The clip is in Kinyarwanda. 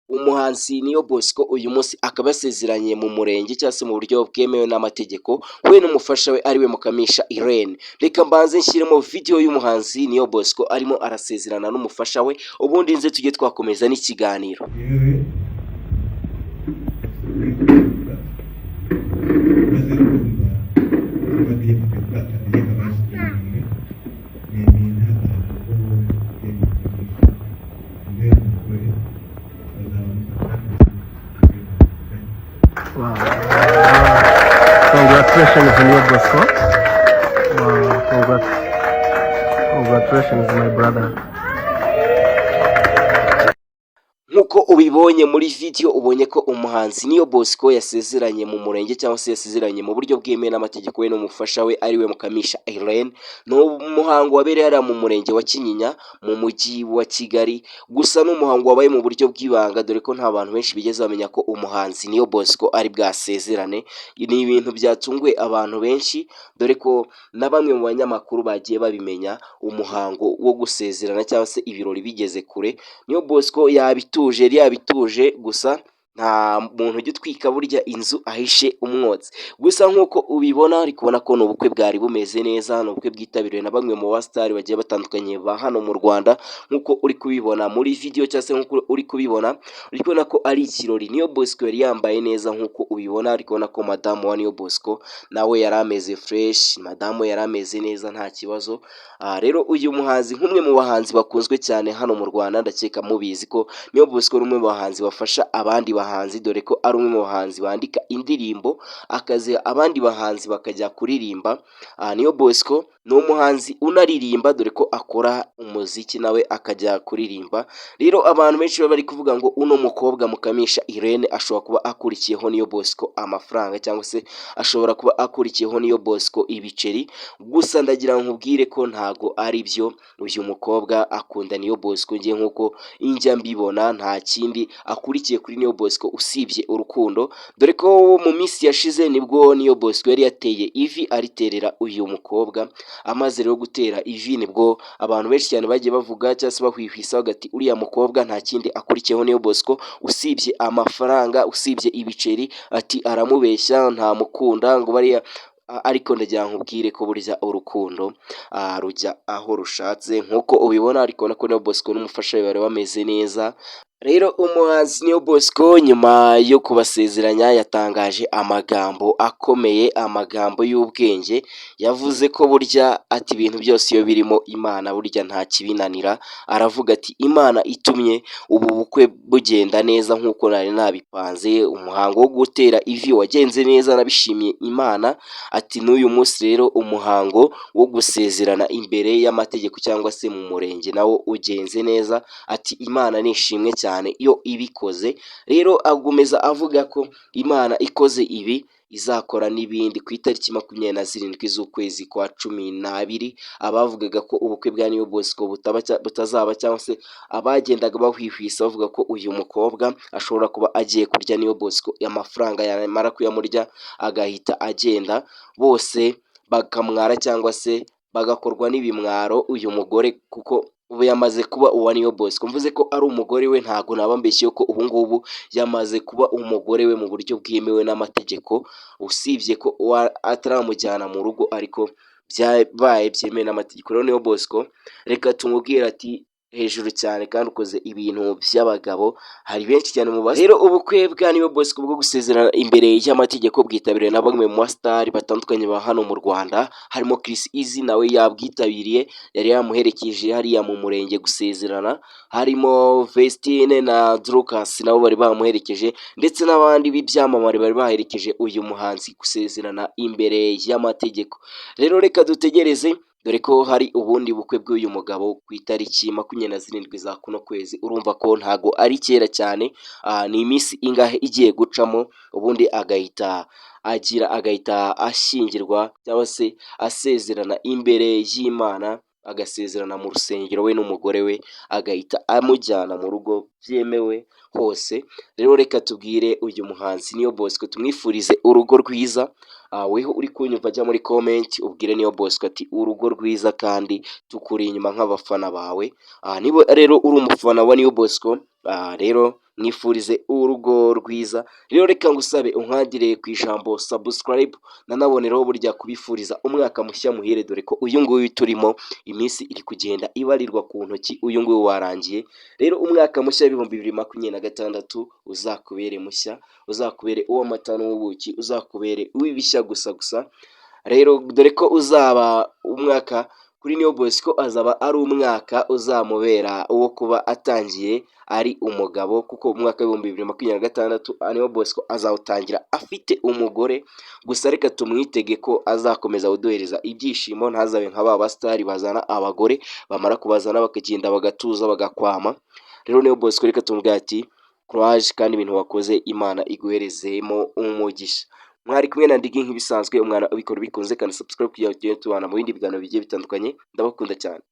Umuhanzi Niyo Bosco uyu munsi akaba yasezeranye mu murenge cyangwa se mu buryo bwemewe n'amategeko, we n'umufasha we ariwe Mukamisha Irene. Reka mbanze nshyiremo video y'umuhanzi Niyo Bosco arimo arasezerana n'umufasha we, ubundi nze tujye twakomeza n'ikiganiro. Yewe wikumva maze kumva abavandimwe batangiye abashyingiranwe nemeye nta wowe mbere umugore bazaba. Wow. Congratulations, Niyo Bosco. Wow, congrats. Congratulations, my brother. Nk'uko ubibonye muri video, ubonye ko umuhanzi Niyo Bosco yasezeranye mu murenge cyangwa se yasezeranye mu buryo bwemewe n'amategeko, we n'umufasha we ariwe Mukamisha Irene. Ni umuhango wabereye hariya mu murenge wa Kinyinya mu mujyi wa Kigali, gusa ni umuhango wabaye mu buryo bw'ibanga, dore ko nta bantu benshi bigeze bamenya ko umuhanzi Niyo Bosco ari bwasezerane. Ni ibintu byatunguye abantu benshi, dore ko na bamwe mu banyamakuru bagiye babimenya umuhango wo gusezerana cyangwa se ibirori bigeze kure. Niyo Bosco yabituje, yari yabituje, gusa nta muntu ujya utwika burya inzu ahishe umwotsi. Gusa nk'uko ubibona, uri kubona ko ni ubukwe bwari bumeze neza, ni ubukwe bwitabiriwe na bamwe mu basitari bagiye batandukanye ba hano mu Rwanda. Nk'uko uri kubibona muri video cyangwa se nk'uko uri kubibona, uri kubona ko ari ikirori. Niyo Bosco yari yambaye neza nk'uko ubibona. Uri kubona ko madamu wa Niyo Bosco nawe yari ameze fresh, madamu yari ameze neza, nta kibazo. Rero uyu muhanzi, nk'umwe mu bahanzi bakunzwe cyane hano mu Rwanda, ndakeka mubizi ko Niyo Bosco ari umwe mu bahanzi bafasha abandi bahanzi, dore ko ari umwe mu bahanzi bandika indirimbo akaziha abandi bahanzi bakajya kuririmba. Niyo Bosco ni umuhanzi unaririmba, dore ko akora umuziki nawe akajya kuririmba. Rero abantu benshi baba bari kuvuga ngo uno mukobwa Mukamisha Irene ashobora kuba akurikiyeho Niyo Bosco amafaranga, cyangwa se ashobora kuba akurikiyeho Niyo Bosco ibiceri. Gusa ndagira ngo nkubwire ko ntago ari byo. Uyu mukobwa akunda Niyo Bosco, ngiye nk'uko njya mbibona, nta kindi akurikiye kuri Niyo Bosco usibye urukundo, dore ko mu minsi yashize nibwo Niyo Bosco yari yateye ivi ariterera uyu mukobwa. Amaze rero gutera ivi, nibwo abantu benshi cyane bagiye bavuga cyangwa se bahwihwisa bagati uriya mukobwa nta kindi akurikiyeho Niyo Bosco usibye amafaranga, usibye ibiceri, ati aramubeshya, ntamukunda ngo bariya. Ariko ndagira ngo nkubwire ko burya urukundo rujya aho rushatse nk'uko ubibona. Ariko ubona ko Niyo Bosco n'umufasha we bari bameze neza. Rero umuhanzi Niyo Bosco nyuma yo kubasezeranya yatangaje amagambo akomeye, amagambo y'ubwenge. Yavuze ko burya ati ibintu byose iyo birimo Imana burya nta kibinanira. Aravuga ati Imana itumye ubu bukwe bugenda neza nk'uko nari nabipanze, umuhango wo gutera ivi wagenze neza, nabishimiye Imana. Ati n'uyu munsi rero umuhango wo gusezerana imbere y'amategeko cyangwa se mu murenge nawo ugenze neza. Ati Imana nishimwe cyane iyo ibikoze. Rero agomeza avuga ko Imana ikoze ibi izakora n'ibindi. Ku itariki 27 z'ukwezi kwa 12, abavugaga ko ubukwe bwa Niyo Bosco butaba butazaba, cyangwa se abagendaga bahwihwisa bavuga ko uyu mukobwa ashobora kuba agiye kurya Niyo Bosco amafaranga, yamara kuyamurya agahita agenda, bose bakamwara cyangwa se bagakorwa n'ibimwaro. Uyu mugore kuko ubu yamaze kuba uwa Niyo Bosco, mvuze ko ari umugore we ntago naba mbeshye, ko ubu ngubu yamaze kuba umugore we mu buryo bwemewe n'amategeko, usibye ko ataramujyana mu rugo, ariko byabaye byemewe n'amategeko. Rero Niyo Bosco reka tumubwire ati hejuru cyane kandi ukoze ibintu by'abagabo. Hari benshi cyane mu rero ubukwe bwa Niyo Bosco bwo gusezerana imbere y'amategeko bwitabiriwe na bamwe mu basitari batandukanye ba hano mu Rwanda, harimo Chris Eazy, nawe yabwitabiriye, yari yamuherekeje hariya mu murenge gusezerana. Harimo Vestine na Dorcas, nabo bari bamuherekeje, ndetse n'abandi b'ibyamamare bari baherekeje uyu muhanzi gusezerana imbere y'amategeko. Rero reka dutegereze, dore ko hari ubundi bukwe bw'uyu mugabo ku itariki 27 za kuno kwezi. Urumva ko ntago ari kera cyane, ni iminsi ingahe igiye gucamo, ubundi agahita agira agahita ashyingirwa cyangwa se asezerana imbere y'Imana, agasezerana mu rusengero we n'umugore we, agahita amujyana mu rugo byemewe hose. Rero reka tubwire uyu muhanzi Niyo Bosco, tumwifurize urugo rwiza. Weho uri kunyumva, jya muri comment ubwire Niyo Bosco ati urugo rwiza kandi tukuri inyuma nk'abafana bawe. Niba rero uri umufana wa Niyo Bosco, Rero mwifurize urugo rwiza. Rero reka ngusabe unkandire ku ijambo subscribe, nanaboneraho burya kubifuriza umwaka mushya muhire, dore ko uyu nguyu turimo iminsi iri kugenda ibarirwa ku ntoki, uyu nguyu warangiye. Rero umwaka mushya w'2026 uzakubere mushya, uzakubere uw'amata n'ubuki, uzakubere uw'ibishya gusa gusa. Rero dore ko uzaba umwaka kuri Niyo Bosco, azaba ari umwaka uzamubera uwo kuba atangiye ari umugabo, kuko umwaka w'2026 Niyo Bosco azawutangira afite umugore. Gusa reka tumwitege ko azakomeza kuduhereza ibyishimo, ntazabe nka ba basitari bazana abagore, bamara kubazana bakagenda bagatuza bagakwama. Rero Niyo Bosco, reka tumubwire ati courage, kandi ibintu wakoze Imana iguherezemo umugisha. Mwari kumwe na Ndigi nk'ibisanzwe, umwana ubikora bikunze. Kandi subscribe kugira ngo tugende tubana mu bindi biganiro bigiye bitandukanye. Ndabakunda cyane.